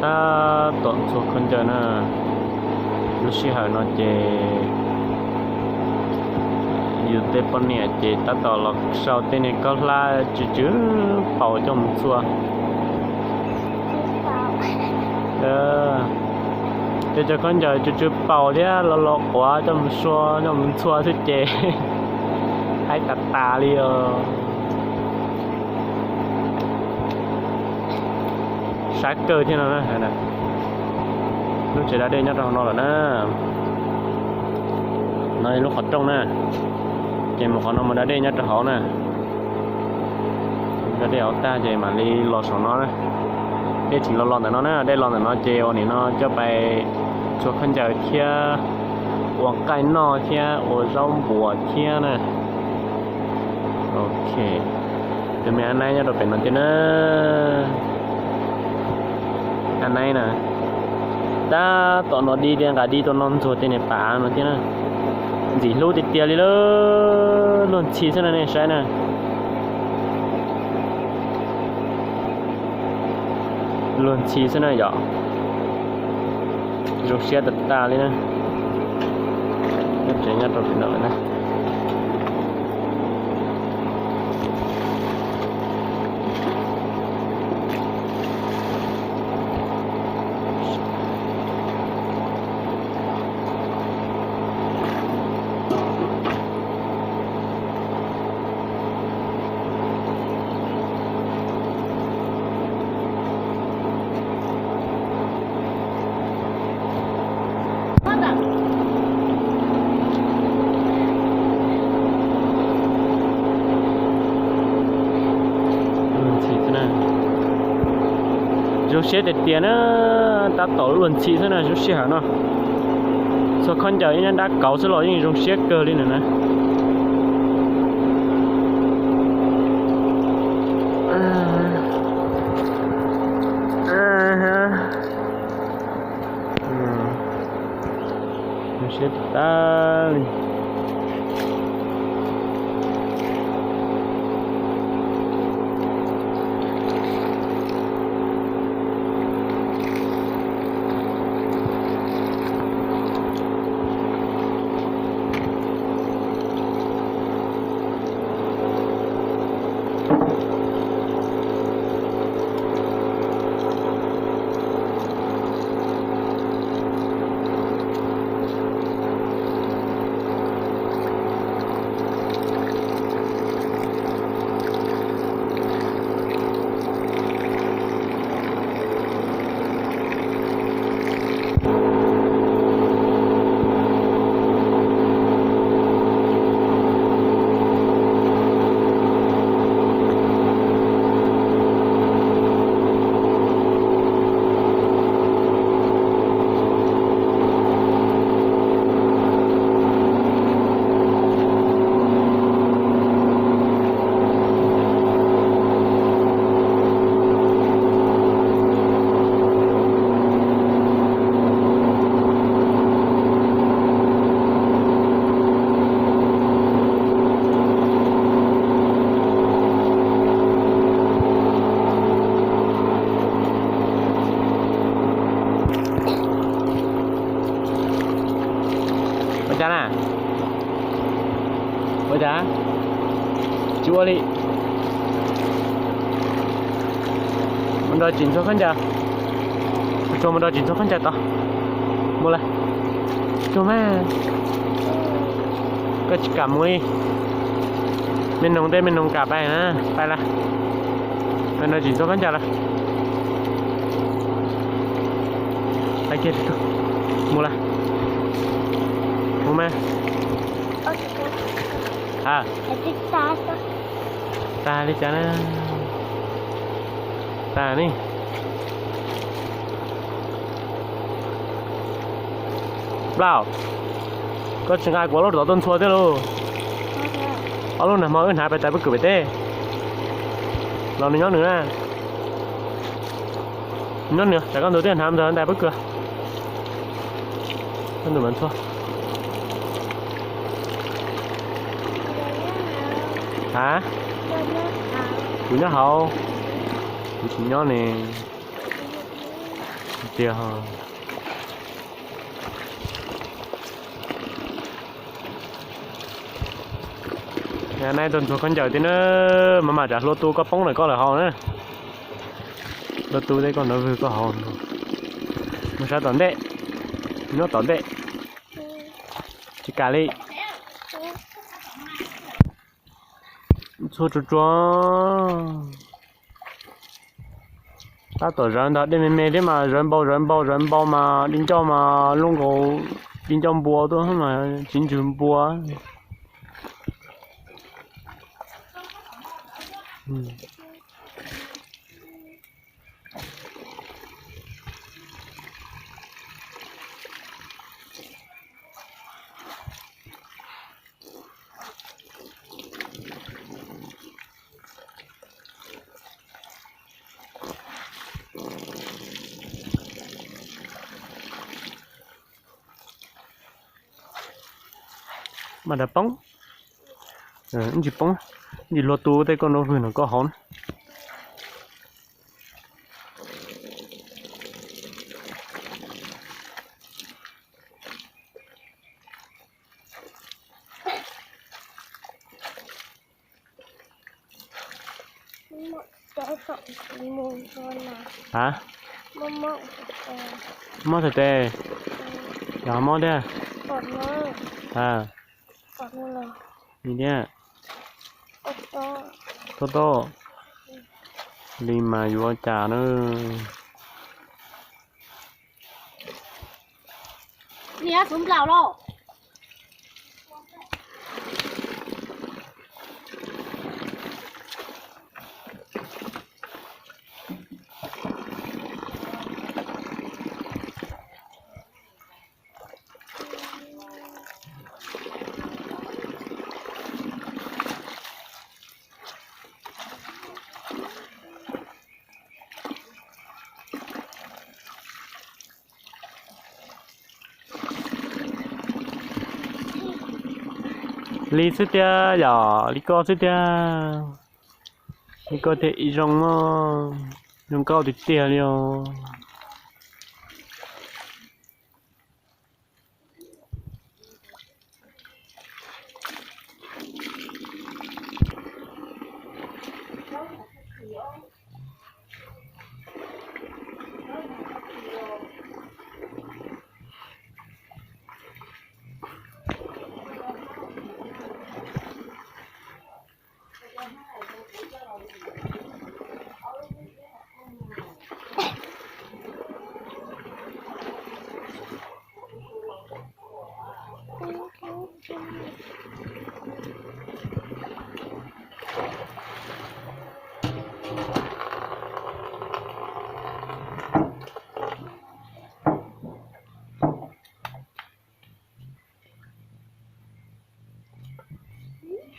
Tab tom ntxhua khaub ncaws na, lub sij hawm no ces yus tej poj niam ces tab tom los sau tej niag kaub hlab tsw tsw paus coj mus ntxhua. Tej cov khaub ncaws tsw tsw paus thiab los los quav coj mus sua coj mus ntxhua xwb ces haib tas tas li os. Sab kawg thiab no na. Lub tsev da dej nyob rau hauv no lawm na. No lub qhov rooj na, ces mus qhov no mus da dej nyob rau hauv na. Da dej hauv tag ces mam li los saum no na. Dej tseem los los ntawm no na, dej los ntawm no ces ua nim no coj pais ntxhua khaub ncaws thiab ua nqaij noj thiab ua zaub npuas thiab na. Ok, tus me ab naib nyob rau pem no thiab na. Ab naib na, tab tom no di tias nqa di tus no ntxuag tej niag pas no thiab na. Ntxim hlub tiag tiag li lawm, luag ntxhi xwb na nej saib na. Luag ntxhi xwb na yom. Zoo siab tas tas li na. Tsev nyob rau pem no lawm na. Zoo siab tiag tiag na, tab tom luag ntxhi xwb na, zoo sij hawm no. Txhua khaub ncaws ib nab dab kauv xwb los yeej zoo siab kawg li na. Zoo siab tas li. Ua cas na? Ua cas? Tsis ua li. Mus nrog tsim ntxhua khaub ncaws. Tsuag mus nrog tsim ntxhua khaub ncaws tod. Mus lawm. Tsuag mas. Koj tsis kam mus li. Me noog tej me noog kam pais na, pais lawm. Pais nrog tsim ntxhua khaub ncaws lawm. Pais kiag, mus lawm. Mus mas. A, tag li cas na? Tag ne. Nplam, koj tsis nqa kuv ob lub tod tuaj ntxhua thiab lauj? Ob lub nag hmo wb hnav pais tais pob kws pem teb los nws nyob nws na. Nyob nws, tsam koj ntug thiaj hnav ntawd tais pob kws. Koj ntug mas ntxhua. Ha? Kuv nyob hauv. Kuv tsis nyob ne. Tiag. Nai tau ntxuag khaub ncaws tiag na, mas mam tsam hlua tu koj poob lawm koj lawm haus na. Hlua tu tej koj nrov vwg koj haus. Mus sab tom ntej, nyob tom ntej. Tsis kam li. Txhua tsuag tsuag. Tab tom zawv ntag, dej me me thiab mas zawv npau zawv npau zawv npau mas di ncauj mas lub nkaus di ncauj npua tuaj mas tsis ntsws npua. Mas dag poob, ntsis poob, ntsis hlua tu tej koj nrov vwg no koj haus na. A, mob tag tes, yog mob thiab. A, li thiab. Tob tob li mas yuav cas na. Li xwb tiag yom, li koj xwb tiag. Li koj thiaj ib zoo mog, zoo nkauj tiag tiag li os.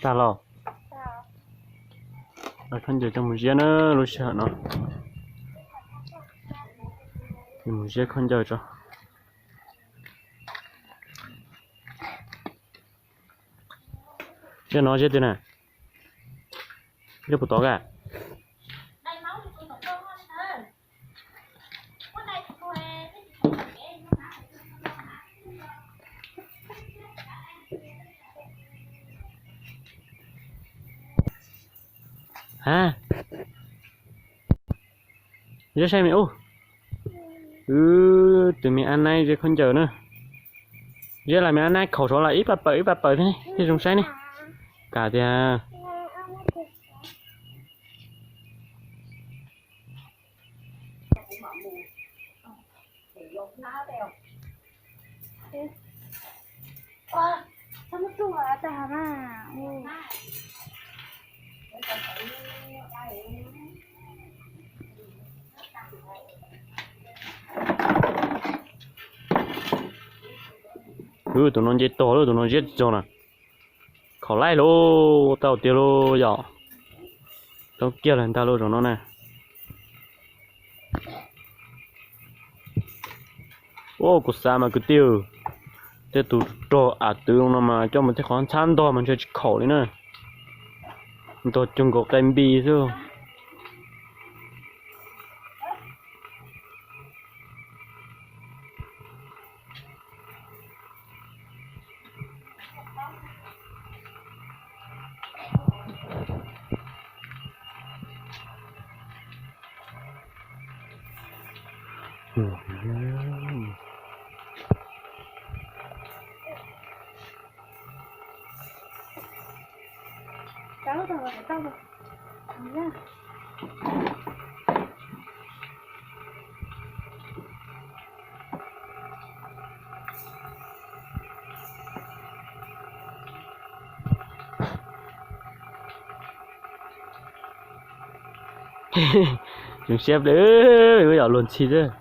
Tag los, khaub ncaws coj mus ziab na, lub sij hawm no mus ziab khaub ncaws tso. Ziab no ziab twg na? Ziab puas tod ka? Ha, ziab saib me ub. Wb tus me ab naib ziab khaub ncaws na. Ziab las me ab naib khaum saud las ib pab pawg ib pab pawg thiab, thiaj zoo saib ne. Kam tiag. Tus no nce tog lawm, tus no ziab tsis txog na. Khaum laij lauj, tau tiag lauj yom. Tau kiag lawm ntag lauj zaum no na. Ua kuv xav mas kwv tij, tej tus rog av twv no mas coj mus tej qhov ntxhab ntog mas ntshe tsis khaum li na. Ntog cuag nkaus qe npis xwb. Zoo siab ple, yog luag ntxhi xwb.